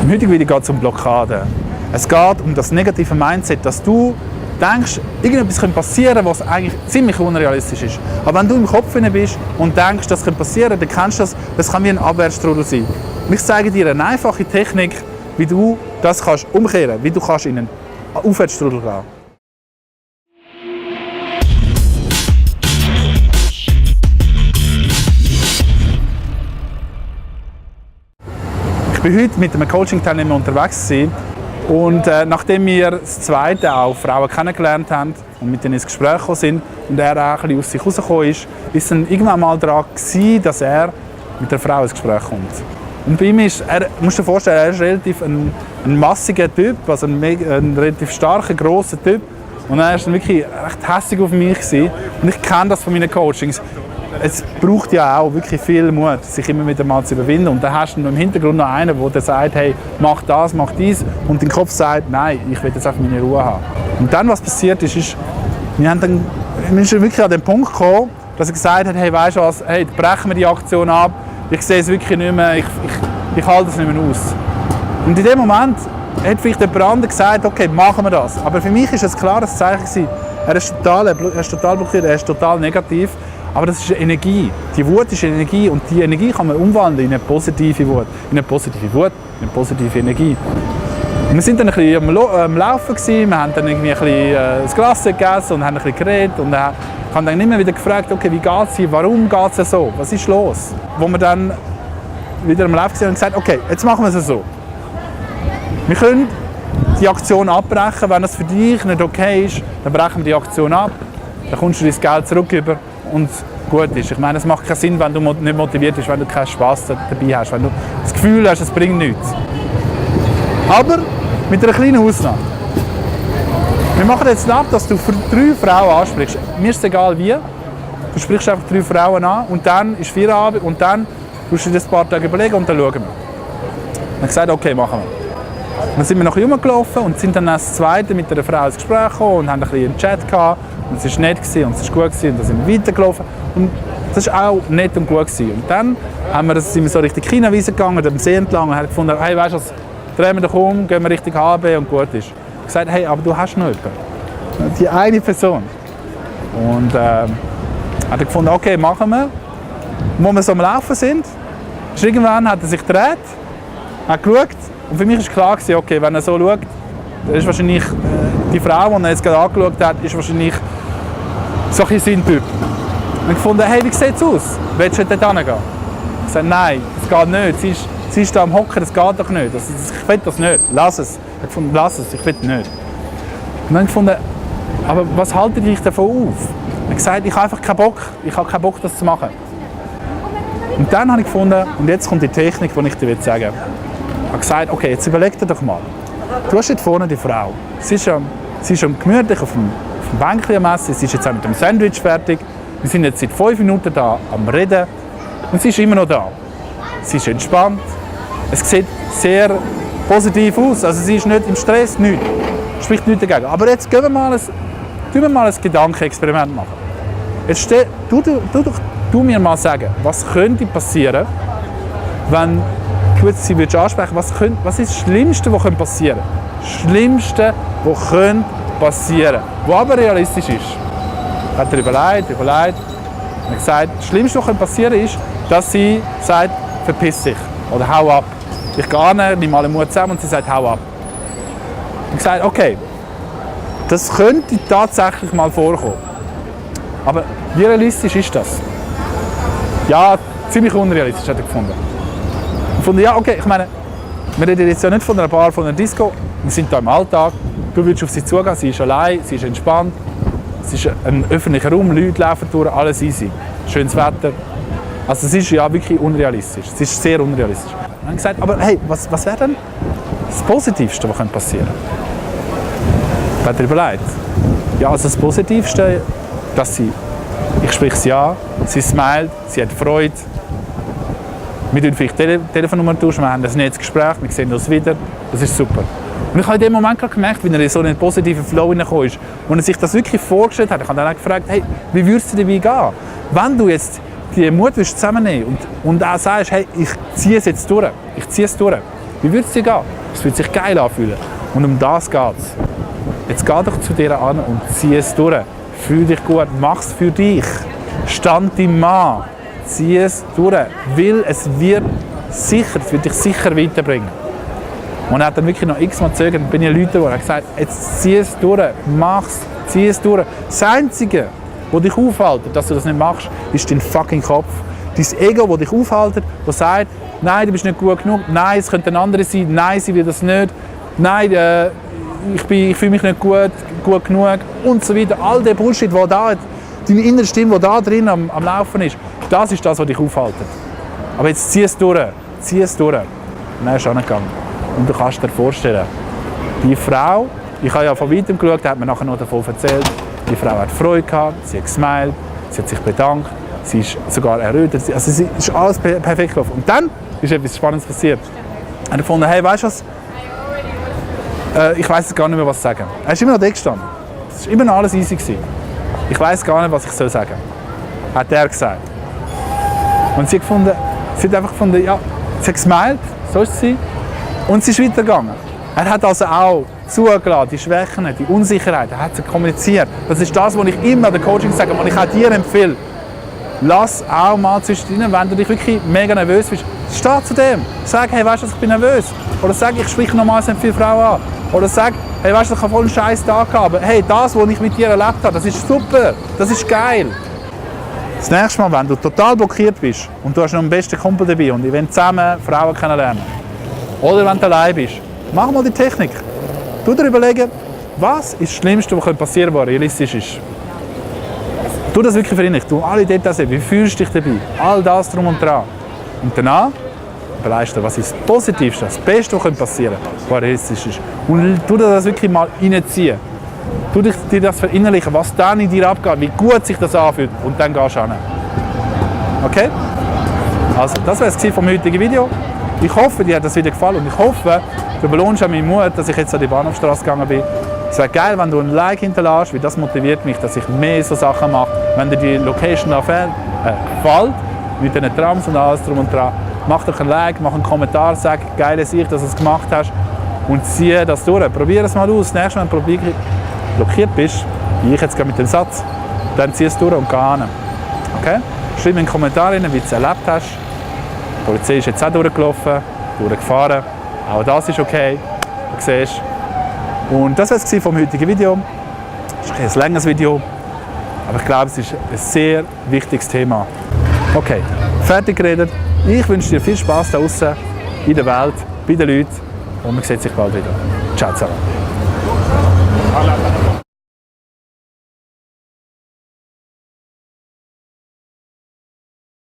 Im heutigen Video geht es um Blockaden. Es geht um das negative Mindset, dass du denkst, irgendetwas könnte passieren, was eigentlich ziemlich unrealistisch ist. Aber wenn du im Kopf bist und denkst, das könnte passieren, dann kennst du das, das kann wie ein Abwärtsstrudel sein. Und ich zeige dir eine einfache Technik, wie du das kannst umkehren kannst, wie du kannst in einen Aufwärtsstrudel gehen. Ich war heute mit einem Coaching-Teilnehmer unterwegs und nachdem wir das zweite auch Frauen kennengelernt haben und mit denen ins Gespräch gekommen sind und er auch ein bisschen aus sich herausgekommen ist, ist dann irgendwann mal daran gewesen, dass er mit einer Frau ins Gespräch kommt. Und bei ihm ist, musst du dir vorstellen, er ist relativ ein massiger Typ, also ein relativ starker, grosser Typ. Und er war dann wirklich recht hässig auf mich gewesen. Und ich kenne das von meinen Coachings. Es braucht ja auch wirklich viel Mut, sich immer wieder mal zu überwinden. Und dann hast du im Hintergrund noch einen, der sagt, hey, mach das, mach dies. Und dein Kopf sagt, nein, ich will jetzt einfach meine Ruhe haben. Und dann, was passiert ist, wir sind wirklich an den Punkt gekommen, dass er gesagt hat, hey, weißt du was, hey, brechen wir die Aktion ab. Ich sehe es wirklich nicht mehr, ich halte es nicht mehr aus. Und in dem Moment hat vielleicht jemand anderes gesagt, okay, machen wir das. Aber für mich ist es ein klares Zeichen. Er ist total blockiert, er ist total negativ. Aber das ist Energie. Die Wut ist Energie und die Energie kann man umwandeln in eine positive Wut. In eine positive Wut, in eine positive Energie. Und wir sind dann ein bisschen am Laufen gewesen, wir haben dann irgendwie ein bisschen das Glas gegessen und haben ein bisschen geredet. Und ich habe dann immer wieder gefragt, okay, wie geht es hier, warum geht es so, was ist los? Wo wir dann wieder am Laufen waren und gesagt, okay, jetzt machen wir es so. Wir können die Aktion abbrechen, wenn es für dich nicht okay ist, dann brechen wir die Aktion ab, dann kommst du dein Geld zurück über und gut ist. Ich meine, es macht keinen Sinn, wenn du nicht motiviert bist, wenn du keinen Spass dabei hast, wenn du das Gefühl hast, es bringt nichts. Aber mit einer kleinen Ausnahme. Wir machen jetzt ab, dass du für 3 Frauen ansprichst. Mir ist es egal wie. Du sprichst einfach 3 Frauen an und dann ist Feierabend und dann musst du dir das ein paar Tage überlegen und dann schauen wir. Dann habe ich gesagt, okay, machen wir. Dann sind wir noch rumgelaufen und sind dann als Zweite mit einer Frau ins Gespräch gekommen und haben ein bisschen einen Chat gehabt. Und es war nett und es war gut und dann sind wir weitergelaufen. Und das war auch nett und gut. Und dann sind wir so Richtung China-Wiese gegangen, am See entlang und haben gefunden, hey, weißt du was, drehen wir doch um, gehen wir Richtung HB und gut ist. Ich habe gesagt, hey, aber du hast noch jemanden. Die eine Person. Und hat er gefunden, okay, machen wir. Wo wir so am Laufen sind, irgendwann hat er sich gedreht, hat geschaut. Und für mich war klar, okay, wenn er so schaut, dann ist wahrscheinlich die Frau, die er jetzt gerade angeschaut hat, ist wahrscheinlich so ein sein Typ. Und ich fand, hey, wie sieht es aus? Willst du dort hingehen? Ich sagte, nein, das geht nicht. Sie ist da am Hocken, das geht doch nicht. Ich will das nicht. Lass es. Ich fand, lass es, ich will nicht. Und dann fand ich, aber was haltet dich davon auf? Ich habe gesagt, ich habe einfach keinen Bock. Ich habe keinen Bock, das zu machen. Und dann habe ich gefunden, und jetzt kommt die Technik, die ich dir sagen will. Ich habe gesagt, okay, jetzt überleg dir doch mal. Du hast jetzt vorne die Frau. Sie ist schon gemütlich auf dem Bänkchen am Essen. Sie ist jetzt auch mit dem Sandwich fertig. Wir sind jetzt seit 5 Minuten da am Reden. Und sie ist immer noch da. Sie ist entspannt. Es sieht sehr positiv aus. Also sie ist nicht im Stress, nichts. Spricht nichts dagegen. Aber jetzt gehen wir mal ein Gedankenexperiment machen. Jetzt du mir mal sagen, was könnte passieren, wenn du jetzt sie ansprechen würdest, was ist das Schlimmste, was passieren könnte? Das Schlimmste, was passieren könnte, was aber realistisch ist. Hat er überlegt. Und er hat gesagt, das Schlimmste, was passieren könnte, ist, dass sie sagt, verpiss dich oder hau ab. Ich gehe nicht, nehme alle Mut zusammen und sie sagt, hau ab. Ich habe gesagt, okay, das könnte tatsächlich mal vorkommen. Aber wie realistisch ist das? Ja, ziemlich unrealistisch, hat er gefunden. Ich fand, ja, okay, ich meine, wir reden jetzt ja nicht von einer Bar, von einer Disco. Wir sind hier im Alltag. Du willst auf sie zugehen, sie ist allein, sie ist entspannt. Es ist ein öffentlicher Raum, Leute laufen durch, alles easy. Schönes Wetter. Also es ist ja wirklich unrealistisch. Es ist sehr unrealistisch. Wir haben gesagt, aber hey, was wäre denn das Positivste, was passieren könnte? Ich habe überlegt. Ja, also das Positivste, dass ich spreche sie an, sie smilet, sie hat Freude. Wir tauschen vielleicht Telefonnummer tauschen, wir haben ein nettes Gespräch, wir sehen uns wieder. Das ist super. Und ich habe in dem Moment gemerkt, wie er in so einen positiven Flow hineingekommen ist, wo er sich das wirklich vorgestellt hat. Ich habe dann auch gefragt, hey, wie würdest du dabei gehen? Wenn du jetzt die Mut zusammennehmen und auch sagst, hey, ich ziehe es jetzt durch, Wie würde es dir gehen? Es würde sich geil anfühlen. Und um das geht es. Jetzt geh doch zu dir an und zieh es durch. Fühl dich gut, mach es für dich. Stand dein Mann. Zieh es durch. Weil es wird dich sicher weiterbringen. Und er hat dann wirklich noch x-mal gezögert. Dann bin ich Leute, die gesagt haben, jetzt zieh es durch, mach's, zieh es durch. Das Einzige, was dich aufhält, dass du das nicht machst, ist dein fucking Kopf. Dein Ego, das dich aufhält, das sagt, nein, du bist nicht gut genug, nein, es könnte ein anderer sein, nein, sie will das nicht, nein, ich fühle mich nicht gut genug und so weiter. All der Bullshit, der da, deine innere Stimme, die da drin am Laufen ist, das ist das, was dich aufhält. Aber jetzt zieh es durch, zieh es durch. Und dann ist er angegangen. Und du kannst dir vorstellen, die Frau, ich habe ja von weitem geschaut, hat mir nachher noch davon erzählt, die Frau hat Freude gehabt, sie hat gesmiled, sie hat sich bedankt, sie ist sogar errötet, also sie ist alles perfekt gelaufen. Und dann ist etwas Spannendes passiert. Er hat gefunden, hey, weißt du was? Ich weiss gar nicht mehr, was zu sagen. Er ist immer noch da gestanden. Es war immer noch alles easy gewesen. Ich weiss gar nicht, was ich sagen soll. Hat er gesagt. Und sie hat einfach gefunden, ja, sie hat gesmiled, so ist sie. Und sie ist weitergegangen. Er hat also auch zugelassen, die Schwächen, die Unsicherheit, er hat sie kommuniziert. Das ist das, was ich immer an der Coaching sage, was ich auch dir empfehle. Lass auch mal zwischendrin, wenn du dich wirklich mega nervös bist, steh zu dem. Sag, hey, weißt du, ich bin nervös. Oder sag, ich spreche normal viele Frauen an. Oder sag, hey, weißt du, ich habe voll einen scheiß Tag gehabt. Hey, das, was ich mit dir erlebt habe, das ist super. Das ist geil. Das nächste Mal, wenn du total blockiert bist und du hast noch einen besten Kumpel dabei und ihr wollt zusammen Frauen kennenlernen, oder wenn du allein bist, mach mal die Technik. Du dir überlegen, was ist das Schlimmste, was passieren könnte, was realistisch ist. Tu das wirklich verinnerlich. Du alle Details sehen, wie fühlst du dich dabei, all das drum und dran. Und danach überlegst du, was ist das Positivste, das Beste, was passieren könnte, was realistisch ist. Und tu das wirklich mal reinziehen. Tu dir das verinnerlichen, was dann in dir abgeht, wie gut sich das anfühlt und dann gehst du hin. Okay? Also, das war es vom heutigen Video. Ich hoffe, dir hat das Video gefallen und ich hoffe, du belohnst auch meinen Mut, dass ich jetzt an die Bahnhofstrasse gegangen bin. Es wäre geil, wenn du ein Like hinterlässt, weil das motiviert mich, dass ich mehr so Sachen mache. Wenn dir die Location da gefällt, mit den Trams und alles drum und dran, mach doch ein Like, mach einen Kommentar, sag, geile Sicht, dass du es gemacht hast und ziehe das durch. Probier es mal aus. Das nächste Mal, wenn du blockiert bist, wie ich jetzt gerade mit dem Satz, dann zieh es durch und geh hin. Okay? Schreib mir in den Kommentaren, wie du es erlebt hast. Die Polizei ist jetzt auch durchgefahren. Auch das ist okay, du siehst. Und das war es vom heutigen Video. Es ist ein längeres Video, aber ich glaube, es ist ein sehr wichtiges Thema. Okay, fertig geredet. Ich wünsche dir viel Spaß da draußen in der Welt, bei den Leuten und man sieht sich bald wieder. Ciao zusammen.